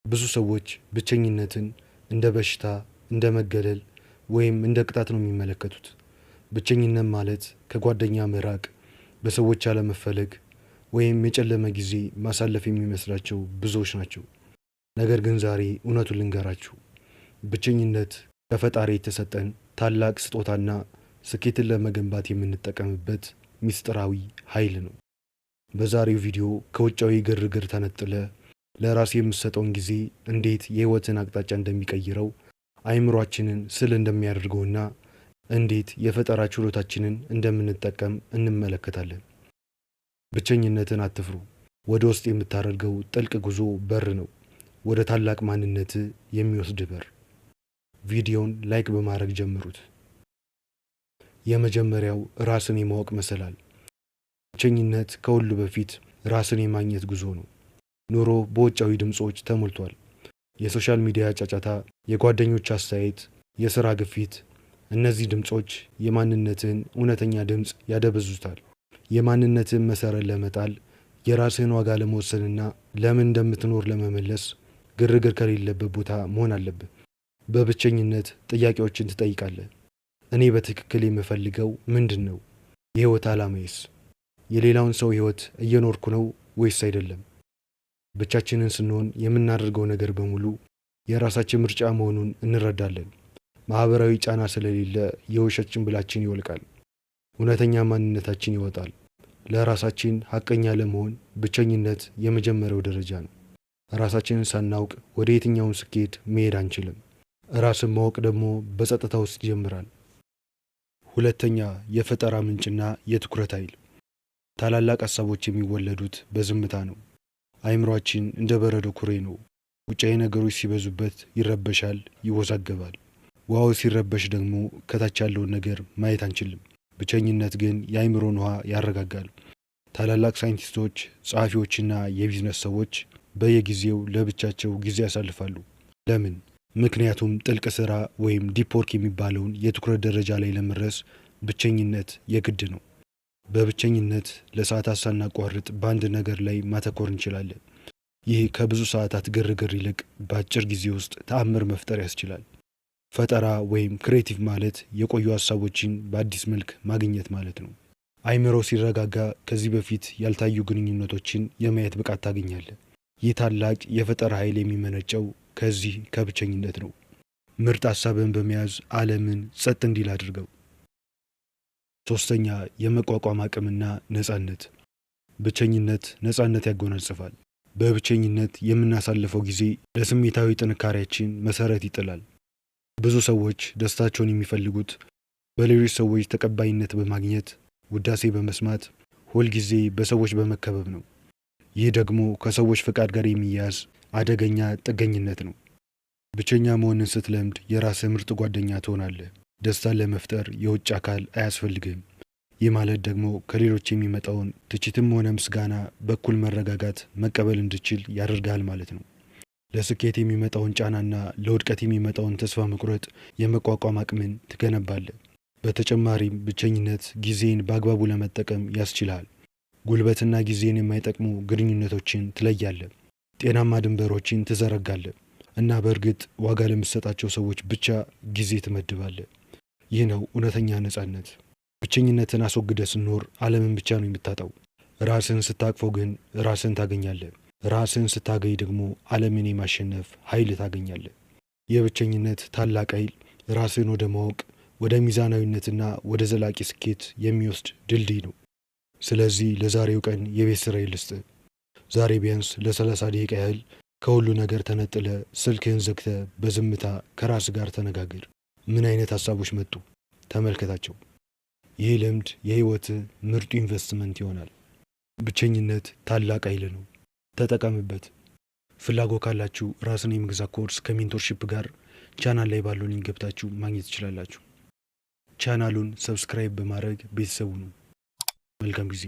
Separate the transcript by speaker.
Speaker 1: ብዙ ሰዎች ብቸኝነትን እንደ በሽታ፣ እንደ መገለል ወይም እንደ ቅጣት ነው የሚመለከቱት። ብቸኝነት ማለት ከጓደኛ መራቅ፣ በሰዎች አለመፈለግ ወይም የጨለመ ጊዜ ማሳለፍ የሚመስላቸው ብዙዎች ናቸው። ነገር ግን ዛሬ እውነቱን ልንገራችሁ። ብቸኝነት ከፈጣሪ የተሰጠን ታላቅ ስጦታና ስኬትን ለመገንባት የምንጠቀምበት ሚስጥራዊ ኃይል ነው። በዛሬው ቪዲዮ ከውጫዊ ግርግር ተነጥለ ለራስ የምትሰጠውን ጊዜ እንዴት የህይወትን አቅጣጫ እንደሚቀይረው፣ አይምሯችንን ስል እንደሚያደርገውና እንዴት የፈጠራ ችሎታችንን እንደምንጠቀም እንመለከታለን። ብቸኝነትን አትፍሩ። ወደ ውስጥ የምታደርገው ጥልቅ ጉዞ በር ነው፣ ወደ ታላቅ ማንነት የሚወስድ በር። ቪዲዮን like በማድረግ ጀምሩት። የመጀመሪያው ራስን የማወቅ መሰላል። ብቸኝነት ከሁሉ በፊት ራስን የማግኘት ጉዞ ነው። ኑሮ በውጫዊ ድምፆች ተሞልቷል። የ social media ጫጫታ፣ የጓደኞች አስተያየት፣ የሥራ ግፊት። እነዚህ ድምፆች የማንነትህን እውነተኛ ድምፅ ያደበዝዙታል። የማንነትህን መሰረት ለመጣል፣ የራስህን ዋጋ ለመወሰንና ለምን እንደምትኖር ለመመለስ ግርግር ከሌለበት ቦታ መሆን አለብህ። በብቸኝነት ጥያቄዎችን ትጠይቃለህ። እኔ በትክክል የምፈልገው ምንድን ነው? የህይወት ዓላማዬስ? የሌላውን ሰው ህይወት እየኖርኩ ነው ወይስ አይደለም? ብቻችንን ስንሆን የምናደርገው ነገር በሙሉ የራሳችን ምርጫ መሆኑን እንረዳለን። ማህበራዊ ጫና ስለሌለ የውሸት ጭንብላችን ይወልቃል። እውነተኛ ማንነታችን ይወጣል። ለራሳችን ሀቀኛ ለመሆን ብቸኝነት የመጀመሪያው ደረጃ ነው። ራሳችንን ሳናውቅ ወደ የትኛውም ስኬት መሄድ አንችልም። ራስን ማወቅ ደግሞ በጸጥታ ውስጥ ይጀምራል። ሁለተኛ፣ የፈጠራ ምንጭና የትኩረት ኃይል። ታላላቅ ሀሳቦች የሚወለዱት በዝምታ ነው። አይምሯችን እንደ በረዶ ኩሬ ነው። ውጫዊ ነገሮች ሲበዙበት ይረበሻል፣ ይወዛገባል። ውሃው ሲረበሽ ደግሞ ከታች ያለውን ነገር ማየት አንችልም። ብቸኝነት ግን የአይምሮን ውሃ ያረጋጋል። ታላላቅ ሳይንቲስቶች፣ ጸሐፊዎችና የቢዝነስ ሰዎች በየጊዜው ለብቻቸው ጊዜ ያሳልፋሉ። ለምን? ምክንያቱም ጥልቅ ስራ ወይም deep work የሚባለውን የትኩረት ደረጃ ላይ ለመድረስ ብቸኝነት የግድ ነው። በብቸኝነት ለሰዓታት ሳናቋርጥ በአንድ ነገር ላይ ማተኮር እንችላለን። ይህ ከብዙ ሰዓታት ግርግር ይልቅ በአጭር ጊዜ ውስጥ ተአምር መፍጠር ያስችላል። ፈጠራ ወይም creative ማለት የቆዩ ሀሳቦችን በአዲስ መልክ ማግኘት ማለት ነው። አይምሮ ሲረጋጋ ከዚህ በፊት ያልታዩ ግንኙነቶችን የማየት ብቃት ታገኛለህ። ይህ ታላቅ የፈጠራ ኃይል የሚመነጨው ከዚህ ከብቸኝነት ነው። ምርጥ ሀሳብን በመያዝ ዓለምን ጸጥ እንዲል አድርገው። ሶስተኛ፣ የመቋቋም አቅምና ነጻነት። ብቸኝነት ነጻነት ያጎናጽፋል። በብቸኝነት የምናሳልፈው ጊዜ ለስሜታዊ ጥንካሬያችን መሰረት ይጥላል። ብዙ ሰዎች ደስታቸውን የሚፈልጉት በሌሎች ሰዎች ተቀባይነት በማግኘት፣ ውዳሴ በመስማት፣ ሁልጊዜ በሰዎች በመከበብ ነው። ይህ ደግሞ ከሰዎች ፈቃድ ጋር የሚያያዝ አደገኛ ጥገኝነት ነው። ብቸኛ መሆንን ስትለምድ የራስህ ምርጥ ጓደኛ ትሆናለህ። ደስታን ለመፍጠር የውጭ አካል አያስፈልግህም። ይህ ማለት ደግሞ ከሌሎች የሚመጣውን ትችትም ሆነ ምስጋና በኩል መረጋጋት መቀበል እንድችል ያደርግሃል ማለት ነው። ለስኬት የሚመጣውን ጫናና ለውድቀት የሚመጣውን ተስፋ መቁረጥ የመቋቋም አቅምን ትገነባለህ። በተጨማሪም ብቸኝነት ጊዜን በአግባቡ ለመጠቀም ያስችልሃል። ጉልበትና ጊዜን የማይጠቅሙ ግንኙነቶችን ትለያለህ። ጤናማ ድንበሮችን ትዘረጋለህ እና በእርግጥ ዋጋ ለምትሰጣቸው ሰዎች ብቻ ጊዜ ትመድባለህ። ይህ ነው እውነተኛ ነጻነት። ብቸኝነትን አስወግደህ ስኖር ዓለምን ብቻ ነው የምታጣው። ራስህን ስታቅፈው ግን ራስህን ታገኛለህ። ራስህን ስታገኝ ደግሞ ዓለምን የማሸነፍ ኃይል ታገኛለህ። የብቸኝነት ታላቅ ኃይል ራስህን ወደ ማወቅ፣ ወደ ሚዛናዊነትና ወደ ዘላቂ ስኬት የሚወስድ ድልድይ ነው። ስለዚህ ለዛሬው ቀን የቤት ስራ ልስጥህ። ዛሬ ቢያንስ ለ30 ደቂቃ ያህል ከሁሉ ነገር ተነጥለ፣ ስልክህን ዘግተህ በዝምታ ከራስህ ጋር ተነጋገር። ምን አይነት ሀሳቦች መጡ? ተመልከታቸው። ይህ ልምድ የህይወትህ ምርጡ ኢንቨስትመንት ይሆናል። ብቸኝነት ታላቅ ኃይል ነው። ተጠቀምበት። ፍላጎት ካላችሁ ራስን የመግዛት ኮርስ ከ mentorship ጋር ቻናል ላይ ባለው link ገብታችሁ ማግኘት ትችላላችሁ። ቻናሉን subscribe በማድረግ ቤተሰብ ሁኑ። መልካም ጊዜ።